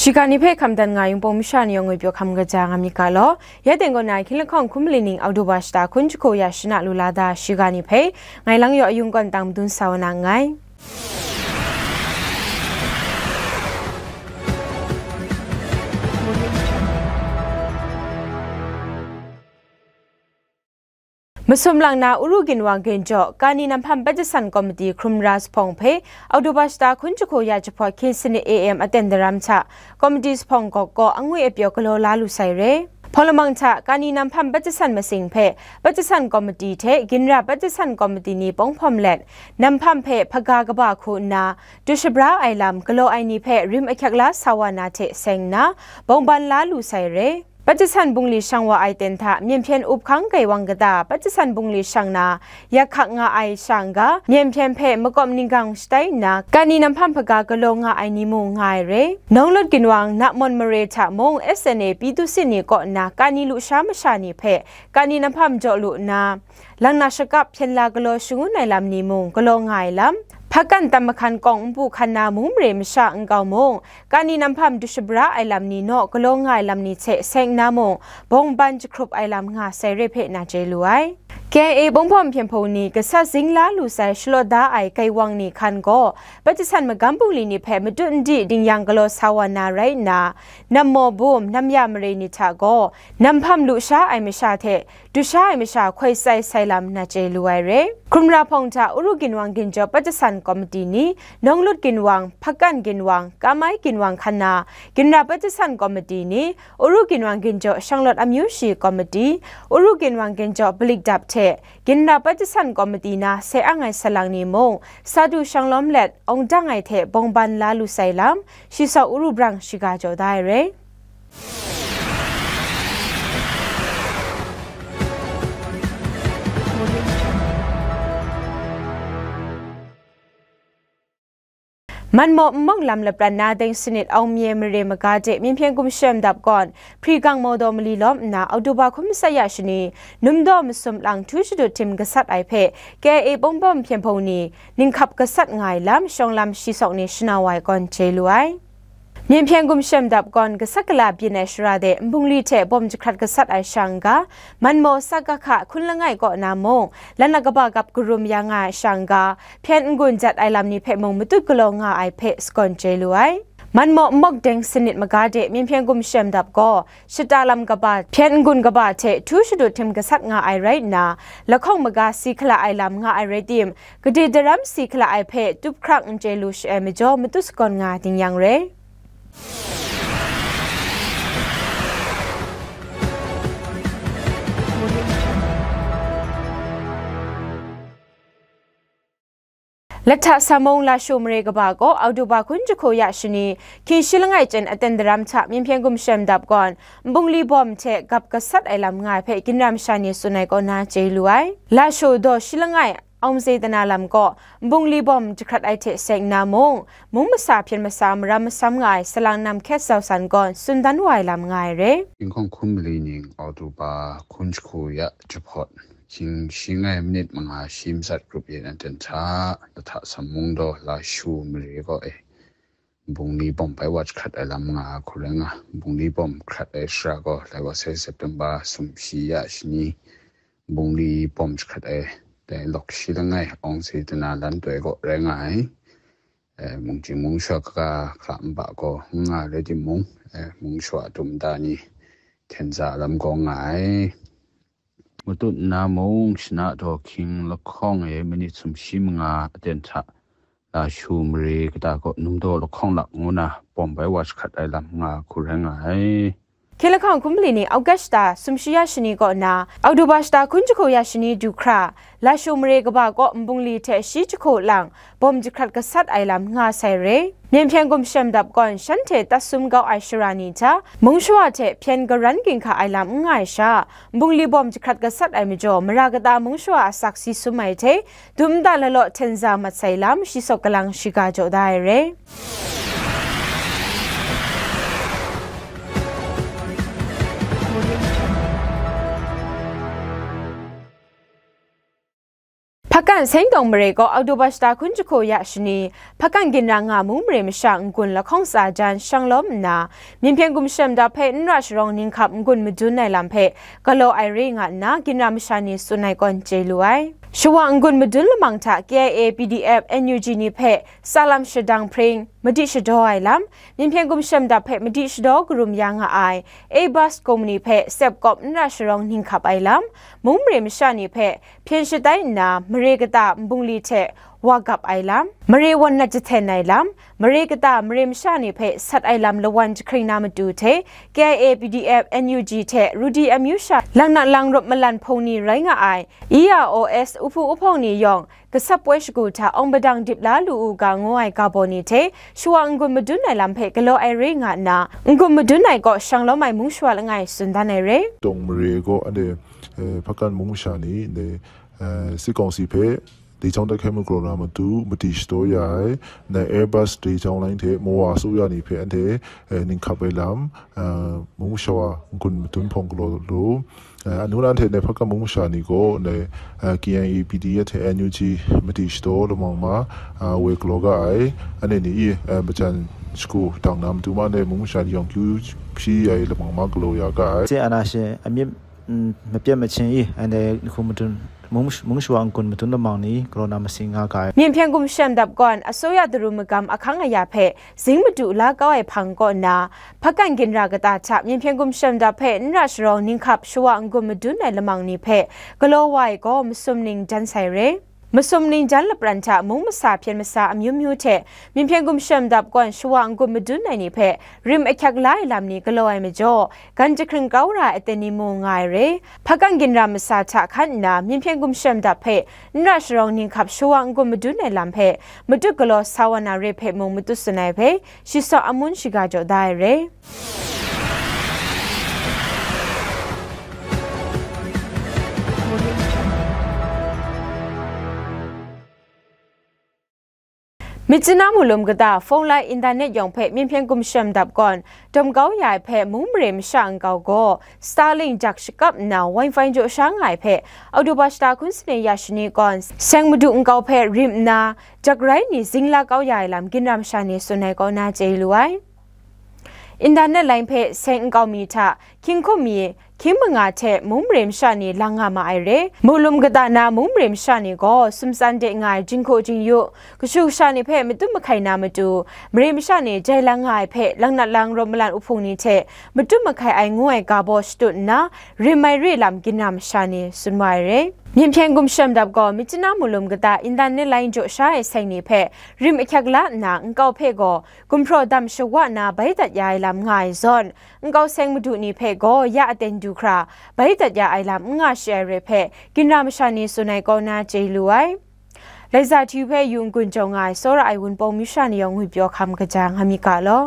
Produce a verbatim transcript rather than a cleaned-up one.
Shiga ni hpe hkam dan nga yung pawng masha ni yawng ngwi pyaw hkam kaja nga myit ga law, ya teng kaw na hkying lahkawng hkum mali ning Oktoba shata hkun jahku ya shana lu la da shiga ni hpe, ngai lang yaw ayung kawn tang madun sa wa na nngai. Masum lang na Uru ginwang ginjaw, Kani Namhpam Pat Jasan Komiti hkrum ra zuphpawng hpe, Oktoba shata hkun jahku ya jahpawt hkying sanit A M aten daram hta, komiti zuphpawng gawk kaw angwi apyaw galaw la lu sai re. Hpawng lamang hta, Kani Namhpam Pat Jasan masing hpe, Pat Jasan Komiti hte Ginra Pat Jasan Komiti ni pawng hpawm let, Namhpam hpe hpaga kaba hku nna, du shabra ai lam galaw ai ni hpe rim ahkyak la sa wa na hte seng nna, bawngban la lu sai re. Pat Jasan bungli shang wa ai ten hta, myen hpyen up hkang gaiwang kata, Pat Jasan bungli shang na, yak hkak nga ai sha n-ga, myen hpyen hpe makawp ninggang shatai nna, Kani Namhpam hpaga galaw nga ai ni mung nga ai re. Nawnglut ginwang, Namon mare hta mung, S N A P two C ni kaw nna, Kani lusha masha ni hpe, Kani Namhpam jaw lu nna, lang na shakap hpyen la galaw shangun ai lam ni mung galaw nga ai lam, Hpakan tam mahkan kawng npu hkan na mung mare masha nkau mung, Kani Namhpam du shabra ai lam ni naw galaw nga ai lam ni hte seng nna mung, bawngban jahkrup ai lam nga sai re hpe na chye lu ai. K I A bungpawm hpyen hpung ni gasat zing la lu sai shalawt da ai gaiwang ni hkan gaw, Pat Jasan magam bungli ni hpe matut n di dingyang galaw sa wa na rai nna, nammaw bum, namya mare ni hta gaw, Namhpam lusha ai masha hte, du sha ai masha hkoi sai sai lam na chye lu ai re. Hkrum ra hpawng hta Uru ginwang ginjaw Pat Jasan Komiti ni, Nawnglut ginwang, Hpakan ginwang, Kamai ginwang hkan na, Ginra Pat Jasan Komiti ni, Uru ginwang ginjaw Shanglawt amyu shi komiti, Uru ginwang ginjaw Balikdap hte, Ginra Pat Jasan Komiti na sai ang ai salang ni mung, sa du shanglawm let, awng dang ai hte bawngban la lu sai lam, shi saw Uru brang shiga jaw da ai re. Manmaw nmawk lam lapran na deng sanit Aung Mye mare maga de Myen Hpyen Gumshem dap gawn, Hpri Gang Mawdaw mali lawm nna, Oktoba hkun masat ya shani, Numdaw masum lang htu shadut htim gasat ai hpe, K I A bungpawm hpyen hpung ni, ninghkap gasat nga ai lam, shawng lam shi sawk ni shanau ai gawn chye lu ai. Myen Hpyen Gumshem dap gawn gasat gala byin ai shara de nbungli hte bawm jahkrat gasat ai sha n-ga, Manmaw Sakakha hkun langai kaw na mung, lan na kaba gap karum ya nga ai sha n-ga, hpyen n-gun jat ai lam ni hpe mung matut galaw nga ai hpe sagawn chye lu ai. Manmaw nmawk deng sanit maga de Myen Hpyen Gumshem dap gaw, shata lam kaba, hpyen n-gun kaba hte htu shadut htim gasat nga ai rai nna, lahkawng maga si hkala ai lam nga ai rai tim, gade daram si hkala ai hpe tup hkrak n chye lu shi ai majaw matut sagawn nga ding yang re. Lahta Samung Lashu mare kaba gaw Oktoba hkun jahku ya shani, hkying shi langai chyen aten daram hta Myen Hpyen Gumshem dap gawn, nbungli bawm hte gap gasat ai lam nga ai hpe ginra masha ni tsun ai kaw na chye lu ai. Lashu daw shi langai, Aung Zaitana lam gaw, nbungli bawm jahkrat ai hte seng nna mung, mung masa hpyen masa maram masam nga ai salang nam hkyet zau san gawn tsun dan wa ai lam nga ai re. Hkying hkawng hkum mali ning Oktoba hkun jahku ya jahpawt, hkying shi langai minit manga shi matsat grup yin aten hta, Lahta Samung daw Lashu mare kaw e, nbungli bawm bai wa jahkrat ai lam nga ai hku rai nga, nbungli bawm jahkrat ai shara gaw, lai wa sai September sumshi ya shani, nbungli bawm jahkrat ai, dai lawk shi langai Aung Zaitana lan toi gaw rai nga ai. Eh, mungchying mungshaw kaga hkra nba gaw n nga rai timung, eh, mungshaw a tum nta ni hten za lam gaw nga ai. Matut nna mung, shana daw hkying lahkawng e minit sumshi manga aten hta, Lashu mare kata gaw Numdaw lahkawng lak ngu na bawm bai wa jahkrat ai lam nga hku rai nga ai. Hkying lahkawng hkum mali ni August shata sumshi ya shani kaw na, Oktoba shata hkun jahku ya shani du hkra, Lashu mare kaba kaw nbungli hte shi jahku lang bawm jahkrat gasat ai lam nga sai re. Myen Hpyen Gumshem dap gawn shanhte tat sum kau ai shara ni hta, mungshawa hte hpyen garan ginhka ai lam n nga ai sha, nbungli bawm jahkrat gasat ai majaw, mara kata mungshawa a asak si sum ai hte, dum nta lalaw hten za mat sai lam, shi sawk galang shiga jaw da ai re. Hpakan Seng Dawng Mare gaw Oktoba shata hkun jahku ya shani, hpakan ginra nga mung mare masha n-gun lahkawng tsa jan shang lawm nna, Myen Hpyen Gumshem Dap hpe n ra sharawng ninghkap n-gun madun ai lam hpe galaw ai re nga nna, ginra masha ni tsun ai kawn chye lu ai. Shawa n-gun madun lamang hta K I A, P D F, N U G ni hpe tsalam shadang hpring, madi shadaw ai lam, Myen Hpyen Gumshem Dap hpe madi shadaw karum ya nga ai Airbus company hpe sep kawp n ra sharawng ninghkap ai lam, mung mare masha ni hpe hpyen shatai nna, mare kata nbungli hte wa gap ai lam, mare wan nat jahten ai lam, mare kata mare masha ni hpe sat ai lam lawan jahkring na matu hte, K I A, P D F, N U G hte Rudi amyu sha langnat lang rawp malan hpung ni rai nga ai E R O S uhpu uhpawng ni yawng, gasap poi shagu hta awng padang dip la lu u ga ngu ai ga baw ni hte, shawa n-gun madun ai lam hpe galaw ai re nga nna, n-gun madun ai kaw shang lawm ai mung shawa langai tsun dan ai re. Dawng Mare gaw anhte, eh, hpakan mung masha ni, anhte, eh, စစ်ကောင်စီ hpe လေကြောင်းတိုက်ခိုက်မှု ကရော်နာမတူ မတည်ရှိသောရန် Airbus လေကြောင်းလိုင်း ထက် မဝါအစိုးရ နေ ဖက် အန် ထက် နင်ခပ်ဝဲလမ် မူးရှဝါ ဂုဏ်မတွင်းဖောင်ကလော်လို အနုနန် ထက် နဖက်က မူးရှဝါ နေ ကို န KIA PDF ထက် NUG မတည်ရှိသော လမင်မှာ ဝဲကလော်ကအိုင် အန် ထက် နေ မကြံစကူ တောင်နာမတူ မ န မူးရှဝါ ရောင်ကျူး ဖြီး လမင်မှာ ကလော်ရကအိုင် စစ်အာဏာရှင် အမြစ် မပြတ်မချင်း 이 အဲ ခုမတွန်း မုံမုံရှဝါ အင်ကွန်မတွန်း လမင်နီ ကရော်နာမစင်ငါကအိုင် မျဉ်ဖျံဂုံရှမ်ဒပ် ကွန် အစိုးရတရူးမကမ် အခန်းအရာဖဲ ဇင်းမတူလါကောက်အိုင်ဖန်ကော့နာ ဖကန့်ကင်ရာကတာထ မျဉ်ဖျံဂုံရှမ်ဒပ်ဖဲ နရရှရောင် နင်းခပ် ရှဝါ အင်ကွန်မတွန်း လမင်နီဖဲ ကလော်ဝါအိုင်ကော မစုံနင်း ဒန်ဆိုင်ရဲ မစုံနင်း ဒန်လပရန်ထ မုံမစာ ဖျံမစာ အမျိုးမျိုးထဲ မျဉ်ဖျံဂုံရှမ်ဒပ် ကွန် ရှဝါ အင်ကွန်မတွန်း နီဖဲ ရမ်အချက်လါအိုင်လမ်နီ ကလော်အိုင်မကြော กันจะครึงเการาเอเตนิโมงายเร พักกันกินรามสาทะขันนา มีเพียงกุมเชมดับเพ นราชรองนิงขับชวังกุมมดุนในลำเพ มดุกะลอสาวนาเรเพมงมดุสนายเพ ชิซออามุนชิกาจอได้เร မြစ်ကြီးနား မုံလူမ်ကတာ ဖုန်းလိုင်း အင်တာနက်ရုံဖဲ မြင်းဖျံဂုံရှမ်ဒပ်ကွန် တုံကောင်းရိုင်ဖဲ မုံမရေမရှောင်ကောက်ကို Starlink จาก ရှကပ် နာ Wi-Fi ကြော်ရှာငိုင်ဖဲ အောက်တိုဘာ ရှတာ ခွန်စနေ ရရှိနေကွန် ဆင်မဒူ အင်ကောက်ဖဲ ရမ်နာ จาก ရိုင်းနီ ဇင်းလာကောက်ရိုင်လမ် ကင်ရမ်ရှာနေ စွန်နိုင်ကောနာ ကျေးလူဝိုင် အင်တာနက်လိုင်းဖဲ ဆင်အင်ကောက်မီထ ခင်ခုမ်မီ ခင်မငါထဲ မုံမရေမရှောင်နေ လင်ငါမအိုင်ရဲ မုံလူမ်ကတာနာ မုံမရေမရှောင်နေကို စွမ်စန်တဲ့ငိုင် ဂျင်းခုဂျင်းယို ကရှူကရှောင်နေဖဲ မတုမခိုင်နာမတူ မရေမရှောင်နေ ဂျဲလင်ငိုင်ဖဲ လင်နတ်လင်ရောမလန် ဥဖုန်နေထဲ မတုမခိုင်အိုင်ငိုင်ကာဘောရှတုနာ ရေမိုင်ရေလမ် ကင်ရမ်ရှာနေ စွန်ဝိုင်ရဲ မြင်းဖျံဂုံရှမ်ဒပ်ကို မြစ်ကြီးနား မုံလူမ်ကတာ အင်တာနက်လိုင်းကြော်ရှာအိုင်ဆိုင်နေဖဲ ရမ်အချက်လါနာ အင်ကောက်ဖဲကို ဂုံဖျော်ဒမ်ရှဝနာ ဘဲဒတ်ရိုင်လမ်ငိုင်ဇွန် အင်ကောက်ဆင်မဒူနီဖဲကို ရအတဲန်ဒူခရာ ဘဲဒတ်ရအိုင်လမ်ငါရှဲရဲဖဲ ကင်ရမ်ရှာနေ စွန်နိုင်ကောနာ ကျေးလူဝိုင် လိုင်ဇာထီဖဲ ယူင်ကွန်ကြောင်ငိုင် စောရအိုင်ဝုန်ပုံ မြူရှာနေရောင် ငွေပြောခမ်ကကြာ ငါမီကလော